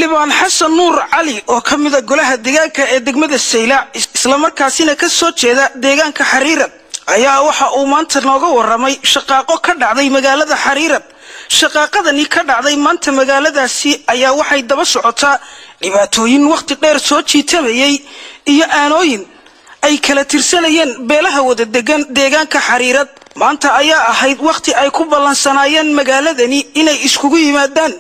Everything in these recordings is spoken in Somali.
Xildhibaan Xasan Nuur Cali oo ka mid ah golaha deegaanka ee degmada Saylac, isla markaasina ka soo jeeda deegaanka Xariirad, ayaa waxa uu maanta nooga waramay shaqaaqo ka dhacday magaalada Xariirad. Shaqaaqadani ka dhacday maanta magaaladaasi ayaa waxay daba socotaa dhibaatooyin waqti dheer soo jiitamayay iyo aanooyin ay kala tirsanayeen beelaha wada degan deegaanka Xariirad. Maanta ayaa ahayd waqti ay ku ballansanaayeen magaaladani inay iskugu yimaadaan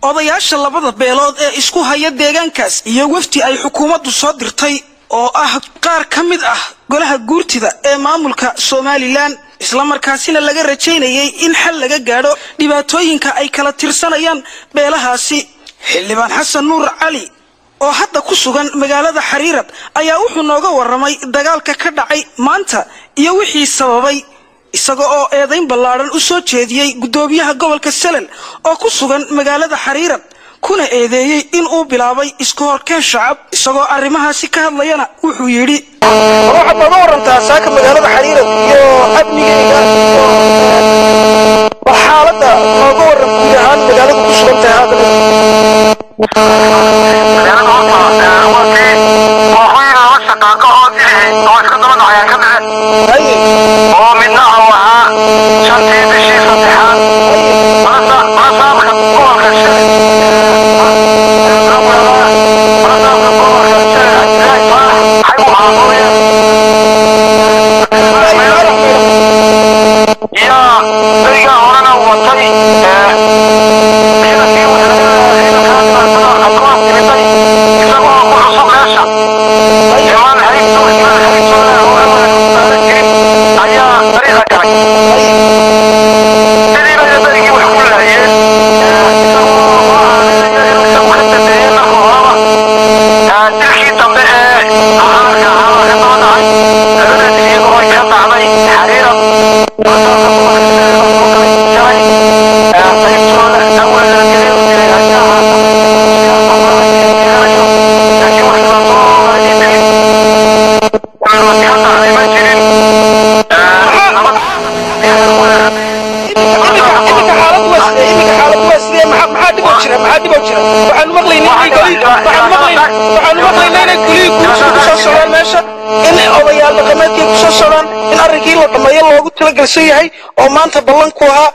odayaasha labada beelood ee isku haya deegaankaas iyo wafdi ay xukuumaddu soo dirtay oo ah qaar ka mid ah golaha guurtida ee maamulka Somaliland, isla markaasina laga rajaynayay in xal laga gaadho dhibaatooyinka ay kala tirsanayaan beelahaasi. Xildhibaan Xasan Nuur Cali oo hadda ku sugan magaalada Xariirad ayaa wuxuu nooga waramay dagaalka ka dhacay maanta iyo wixii sababay, isaga oo eedayn ballaaran u soo jeediyey guddoomiyaha gobolka Salal oo ku sugan magaalada Xariirad, kuna eedeeyey in uu bilaabay iska horkeen shacab. Isagoo arrimahaasi ka hadlayana wuxuu yidhi: Waxaad nooga warantaa saaka magaalada Xariirad iyo amnigeeda iyo xaaladda, nooga waran guud ahaan magaalada ku sugan tahay haatan. Magaalada horta waa kii kooxooyin laba shaqaaqo oo dilay oo iska daba dhacayaan ka dhaceen, oo midna uu ahaa 5-tii bishii saddexaad barasaabka gobolka barasaabka gobolka Cabdilaahi Faarax xaygu xaaqoonaya yaa berigaa horena watay ciidankii ciidankaa timiday isagoo ku cusub meesha imaan haybto imaan haybtooda oo jirin ayaa dariiqa galay. Sidii bayna berigii wax ku laayeen, isagoo ka dambeeyey marka horeba dilkii dambe ee ahaarka ahaa ka daba dhacay labada iyadoo ay ka dhacday Xariirad. Shalay qaybtooda awal laakiin wax dhibaato ka dhacday ma jirin. Iminka xaaladdu waa sidee? Iminka xaaladdu waa sidee? Maxaa dhiboo jira? Maxaa dhiboo jira? Waxaanu maqlaynay inay golihii, waxaanu maqlaynay inay golihii guursiga ku soo socdaan meesha, in odayaal dhaqameedkay ku soo socdaan, in arrinkii la dhammeeyo loogu talagelsan yahay oo maanta ballan ku ahaa.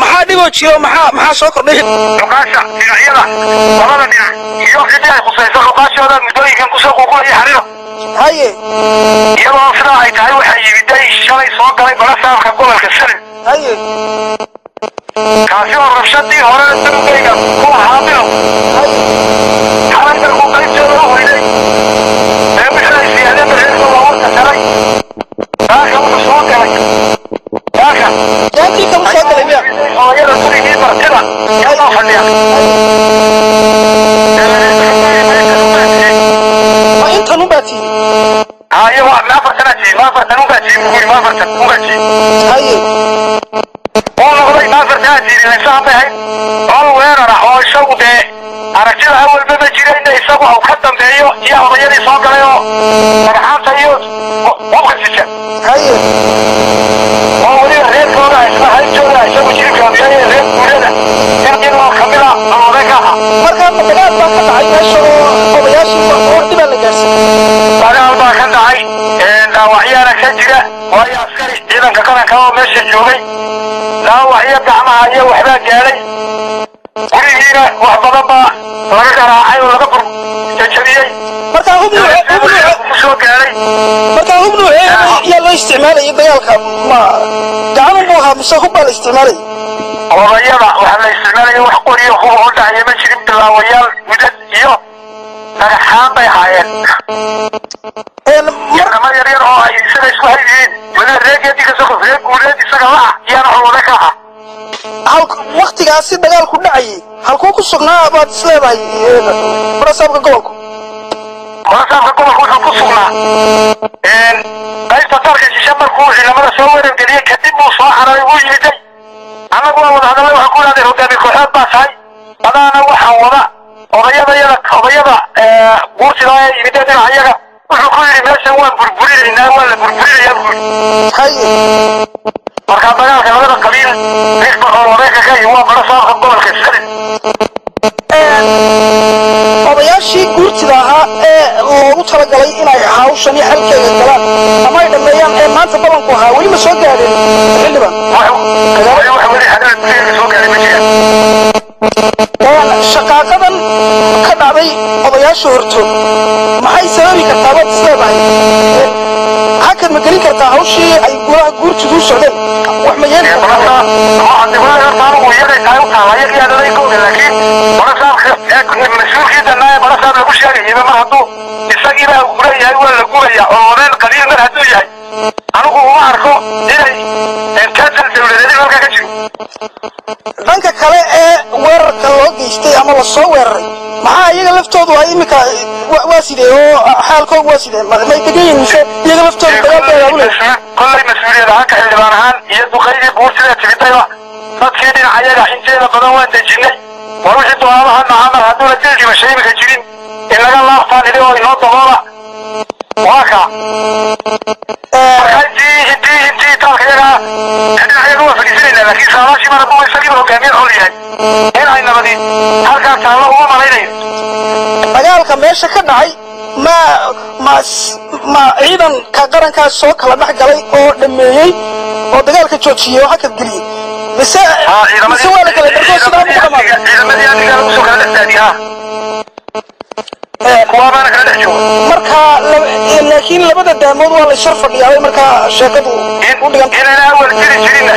Maxaa dhiboo jira? Maxaa soo kordhay? Cuqaasha dhinacyada labada dhinac iyo ciddii ay khusayso cuqaashooda muddooyinkan kusoo qulqulaya Xariiro. Haye. Iyadoo sidaa ay tahay waxaa yimiday shalay soo galay barasaabka gobolka Salin. Haye. Kaasi oo rabshadii hore dambeyga ku ahaa bilow xalay markuu qaybtooda u hoyday ee wixii ay siyaadeen reerka baabuurka jaray, saaka wuxuu soo galay saaka jaantii kamu soo galay miya odayada gurigii martida iyadoo fadhiya. Ma intan unbaa tihi? Haye, waa ma 4 sanaa tihi, ma 4 san unbaa tihi buu yidhi, ma 4 san unbaa tihi. Haye. Uu noqday ma 4 sanaa tihi laysahan bay ahayd col weerar ah oo isagu dee aragtida awalba ma jirayna isagu uu ka dambeeyo iyo odayadii soo galay oo dhagxaanta iyo hubka sita. Haye. Oo weliba reerkooda isla haybtooda isagu jiribka reer guurada in oo kamid a oday ka ahaa. Markaa ma dagaal baa ka dhacay meesha oo odayaashii oo dhibaa la gaarsiiyey? Dagaal baa ka dhacay, dhaawacyaana ka jira, waayo askari ciidanka qaranka oo meesha joogay dhaawacyo gacmaha iyo waxbaa gaadhay, gurigiina wax badan baa laga garaacay oo laga jajabiyey. Markaa hub nuuce, hub nuuce ku soo gaadhay? Markaa hub nuuce yaa loo isticmaalayay dagaalka? Ma gacan buu ahaa mise hub baa la isticmaalayay? Odayada waxaa la isticmaalaya wax qoriyo hub oo dhacaya ma jirin, bilaawayaal gudad iyo dhagaxaan bay haayeen, ciidamo yar yar oo ay isaga isku hayyihiin weliba reergeedii ka soo reer guuleed isaga la ah iyaana xulwade ka ahaa. Hal waktigaasi dagaalku dhacayay halkuu ku sugnaa baad is leedahay barasaabka gobolku? Barasaabka gobolku wuxuu ku sugnaa qaybta dalka shishe. Markuu ciidamada soo weerargeliyey kadib buu soo cararay, wuu yimiday. Annagu waa wada hadalay, waxaan ku idhahday hogaamiye kooxeed baa tahay, adaana waxaan wada odayada yada odayada guurtida ee yimidee dhinaca iyaga. Wuxuu ku yidhi meeshan waan burburinaynaa, waa la burburinayaa buu yidhi. Haye. Markaa dagaalka labada qabiil ninka oo odayka ka yihi waa barasaabka gobolka Salin. talagalay inay hawshani xalkeeda galaan ama ay dhammeeyaan ee maanta ballanku ahaa weli ma soo gaadheen, xildhibaan? Wax weli Xariirad gudaheeda soo gaaray ma jiraan. Shaqaaqadan ka dhacday odayaasha hortood maxay sababi kartaa baad isleedahay? Hakad ma gelin kartaa hawshii ay golaha guurtidu u socdeen? Wax ma yeeli kartaa? Anigu iyagay tahay u taala iyagii adadaygooga, laakiin barasaabka mas-uulkii dannaa ee barasaab lagu sheegayayba mar hadduu isagiibaa guleeyahay waa la guraya oo odeen qabiil mar hadduu yahay, anigu uma arko inay taatal dawladeed halkaa ka jiro. Dhanka kale ee weerarka loo geystay ama lasoo weeraray, maxaa iyaga laftoodu ay iminka waa sidee oo xaalkoogu waa sidee? May degan yihiin mise iyaga laftoodu dagaal bay abaabulaya? Kollay mas-uuliyad ahaan ka xildhibaan ahaan iyo duqaydii buurtida timidayba dadkii dhinacayaga inteeda badan waan dejinnay. War wixii doonaadaha nahaa mar hadduuna dil dhimasho iminka jirin in laga laabtaan idhi oo inoo daboola waa kaa. Marka intii taalka iyagaa dhinacayaga waa fadhiisanaynaa, laakiin saadaashii mar hadduu isagiiba hogaamiye xol yahay in ay nabadi halkaa taallo uma malaynayo. Dagaalka meesha ka dhacay ma ma ma ciidanka qarankaas soo kala dhex galay oo dhameeyey oo dagaalka joojiyey oo hakad geliyey, mise waa la kala dhargoo sidaa ugu dhamaaday? Ciidamadii amniga lagu soo kala dhex taadiye, ha, kuwaabaana kala dhex jooga. Marka laakiin labada daamood waa la ishar fadhiyaabay markaa sheekadu u dhigan. Inaan awal jiri jirinna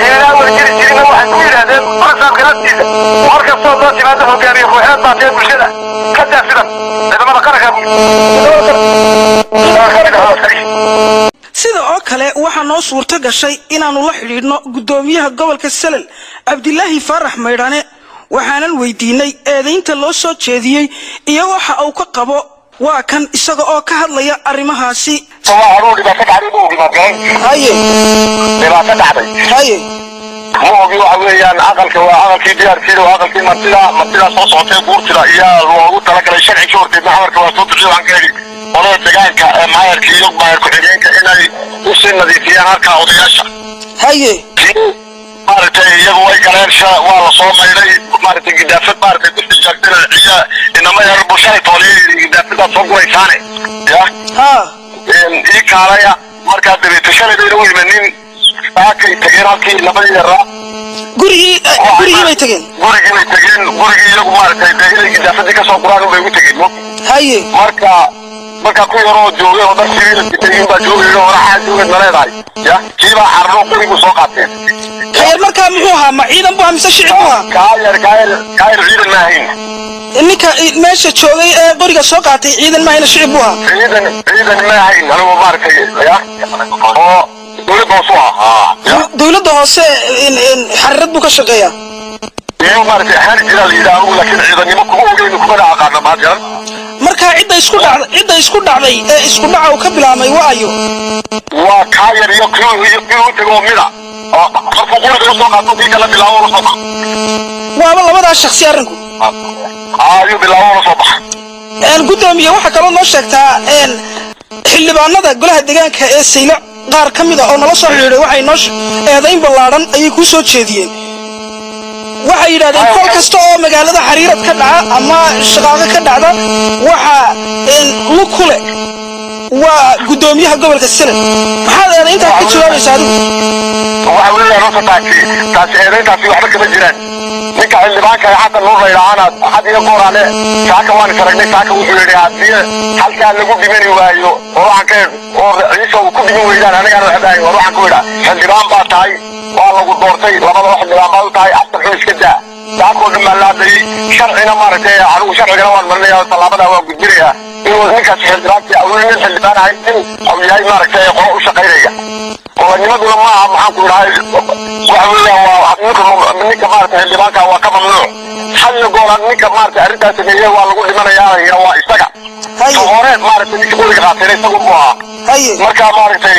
waxay ku yidhaahdeen barasaabka laftiisa, war kastoo soo timaada hogaamiye kooxeed baa tee bulshada ka daa sidan ciidamada qaranka buu. Sida oo kale waxaa noo suurto gashay inaannu la xidhiidhno guddoomiyaha gobolka Salal, Cabdilaahi Faarax Maydhane, waxaanan weydiinay eedaynta loo soo jeediyey iyo waxa uu ka qabo. Waa kan isaga oo ka hadlaya arrimahaasi. Anuu dhibaato dhacday ma ogi, maad garan? Haye. Dhibaato dhacday Haye. ma ogi. Waxa weeyaan aqalka waa aqalkii diyaarkiida, waa aqalkii martida soo socotay buurtida iyaa loogu talagalay. Sharci ka horteedna amarka waa soo bixiyo. Waxaan ka idhi qolada degaanka ee maayarka iyo maayar ku-xigeenka inay usii nadiifiyaan halkaa odayaasha. Haye. Maaragtay iyagu way galeen, waa la soo maydhay, maaragtay gidaafad maaragtay kusii jaagtana ciya inama yar bushalay tooliyo gidaafadaad soo guraysaane ya Ha ii kaalaya. Markaa dabeete shalay bayna u imanin, saakay tageen halkii labadii yaraa. Gurigii bay tageen? Gurigii bay tageen. Gurigii iyagu maaragtay dee inay gidaafadii kasoo guraan bay ugu tegeen. Haye. Marka ku yaroo joogay oo dad sibiila sitay baa joogay oo raxaa joogay ma leedahay ya kiibaa carro qorigu soo qaateen. Kayar markaa muxuu ahaa? Ma ciidan buu ahaa mise shicib buu ahaa? Kaayar ciidan ma ahayn. Ninka meesha joogay ee qoriga soo qaatay ciidan ma ahayna, shicib buu ahaa? Ciidan ma ahayn anigu maaragtay ya oo dowladda hoose u ahaa ya. Dowladda hoose Xariirad buu ka shaqeeyaa. Iyo maaragtay ahaan jiraa la yidhaha anigu, laakiin ciidannimo kuma ogeyno, kumana aqaana, maad garan? Markaa cidda isku dhacday ee isku dhaca uu ka bilaabmay waa ayo? Waa kaayar iyo kii u tego mida oo markuu qoriga usoo qaato kii kala bilaabo la soo baxa. Waaba labadaas shaksi arrinku? Ayuu bilaabo la soo baxa. Guddoomiye, waxaa kaloo noo sheegtaa xildhibaanada golaha deegaanka ee Saylac qaar ka mid a oo nala soo xidhiidhay waxay noo eedayn ballaadhan ayay kuu soo jeediyeen. Waxay yidhahdeen kol kasta oo magaalada Xariirad ka dhaca ama shaqaaqo ka dhacda waxa lug ku leh waa guddoomiyaha gobolka Salal. Maxaad eedayntaa ka jawaabaysaa adigu? Waxa weeyaan horta taasi eedayntaasi waxba kama jiraan. Ninka xildhibaanka ee Xasan Nuur la yidhaahana had iyo goor ale saaka waan is aragnay. Saaka wuxuu yidhi haddii halkaa lagu dhimani waayo oo waxaan ka oo Ciise uu ku dhiman weydaan anigaan waxba ahayn. War waxaan ku idhaa xildhibaan baa tahay, waa lagu doortay, labadaba xildhibaan baa u tahay, afar xun iska daa. Saakoo dhan baan la hadlayay. Sharcina maaragtay anigu sharcigana waan marinaya, tallaabadaa waan gudbinayaa inuu ninkaas xildhibaanki uu nin xildhibaan ahay in uu yahay maaragtay qolo u shaqaynaya. Qolanimaduna maaha, maxaan ku idhahay, waxa weeyaan waa ninka maaragtay xildhibaanka waa ka mamnuuc hal gooraan ninka maaragtay arrintaas sameeyey waa lagu dhimanayaa, waa isaga. Hore maaragtay ninka qoriga qaatayna isagu buu ahaa. Marka maaragtay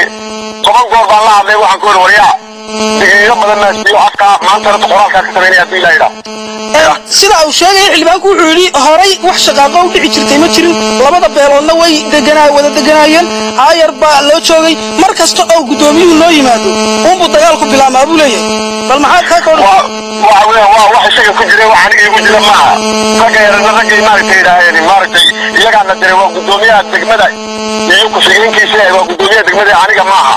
10 goor baan la hadlay. Waxaan ku yidhi waryaa digiiro badan maasiiyo afka maantana qoraalkaa ka samaynaya haddii ilaa yidhaah. Sida uu sheegaya xildhibaanku, wuxuu yidhi horay wax shaqaaqo u dhici jirtay ma jirin, labada beeloodna way deganaa wada deganaayeen, aayar baa loo joogay, mar kasta oo guddoomiyuhu noo yimaado uunbuu dagaalku bilaabmaa buu leeyahay. Bal maxaad kaa ka odhan? Waxa weeyaan waa wax isaga ku jira, wax aniga igu jira maaha. Ragga yarna raggay maaragtay yidhaaheen maaragtay iyagaana diray waa guddoomiyaha degmada Iyo ku-xigeenkiisa waa guddoomiyaha degmada, aniga maaha.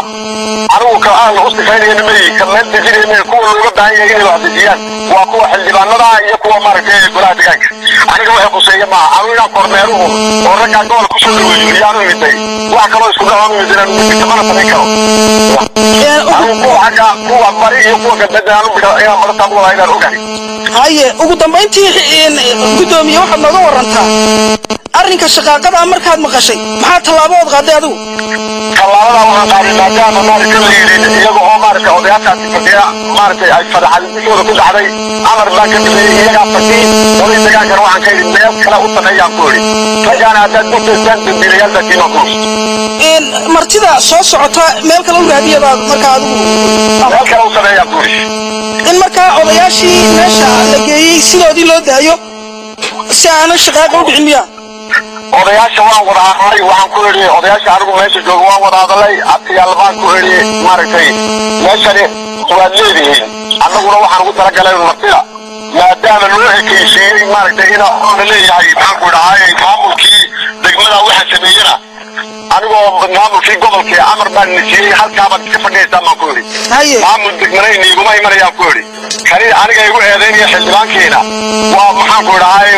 Anigu ka aan u sifaynayana may ka meel dejinayna. Kuwa looga baahan yahay inay wax dejiyaan waa kuwa xildhibaanada iyo kuwa maaragtay golaha deegaanka. Aniga waxay khuseeya maaha. Anigu inaan kormeeruhu oo raggaa gobolka kusoo dhaweeyo iyaanu imiday, wax kaloo isku dhac aanu imidan mana samayn karo. Anigu kuwa xagga, kuwa bari iyo kuwa galbeed aanu inaan barataan u wadaa inaan ogahay. Haye, ugu dambayntii guddoomiye, waxaad nooga warantaa arrinka shaqaaqada markaad maqashay, maxaa tallaabo ood qaaday adigu? Tallaabada waxaan qaaday, maadaama maaragtay la yidhi iyaga oo maaragtay odayaashaasi fadhiya maaragtay ay fadaxad dushooda ku dhacday, amar baan ka bixiyey. Iyagaa fadhi oday degaankana waxaan ka yidhi meel kale u sameeyaan ku idhi, raggaana haddaad ku jeestaan dambiilayaal baa tiimaan ku. Martida soo socota meel kale u raadiya baad markaa adigu meel kale u sameeyaan ku idhi. In markaa odayaashii meesha la geeyey sidoodii loo daayo si aanan shaqaaqa u dhicin miya? Odayaasha waan wada hadlay. Waxaan ku idhi odayaasha, anigu meesha jooga waan wada hadalay, abtiyaal baan ku idhi, maaragtay meeshani waad leedihiin, annaguna waxaan ugu talagalay martida maadaama loo ekeysiiyey maaragtay ina la leeyahay, maxaan ku idhahay, maamulkii degmada waxa sameeyena, anigoo maamulkii gobolkii amar baan nisiiyey, halkaabaad iska fadhiyaysaan baan ku idhi. Maamul degmana iniiguma imanayaan ku idhi. Kani aniga igu eedaynaya xildhibaankiina waa, maxaan ku idhahay,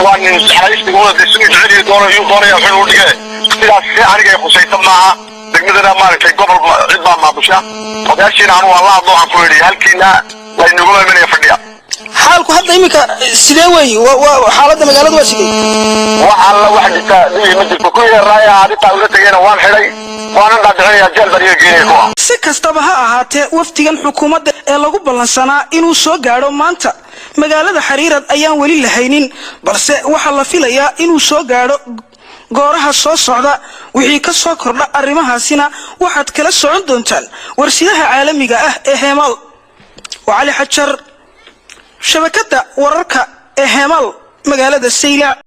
waa nin jeclaysigooda de siduu jeceliyo doono yuu doonaya xun u dhige. Sidaas si aniga ay khusaysa maaha. Degmadana maaragtay gobol cid baa maamusha. Odayaashiina anu waa la hadlo, waxaan ku idhi halkiina laynuguma imanaya, fadhiya. Xaalku hadda iminka sidee weeyi? Xaaladda magaaladu waa sidee? Wax alla wax jirta dhihi ma jirto. Kuwii raaya arrintaa ula tegayna waan xidhay, waanan dhaadhicinaya, jeel baan iga geenaya kuwa. Si kastaba ha ahaatee, wafdigan xukuumadda ee lagu ballansanaa inuu soo gaadho maanta magaalada Xariirad ayaan weli lahaynin, balse waxaa la filayaa inuu soo gaadho gooraha soo socda. Wixii ka soo kordha arrimahaasina waxaad kala socon doontaan warsidaha caalamiga ah ee Heemaal. Waa Cali Xajar, shabakadda wararka ee Heemaal, magaalada Saylac.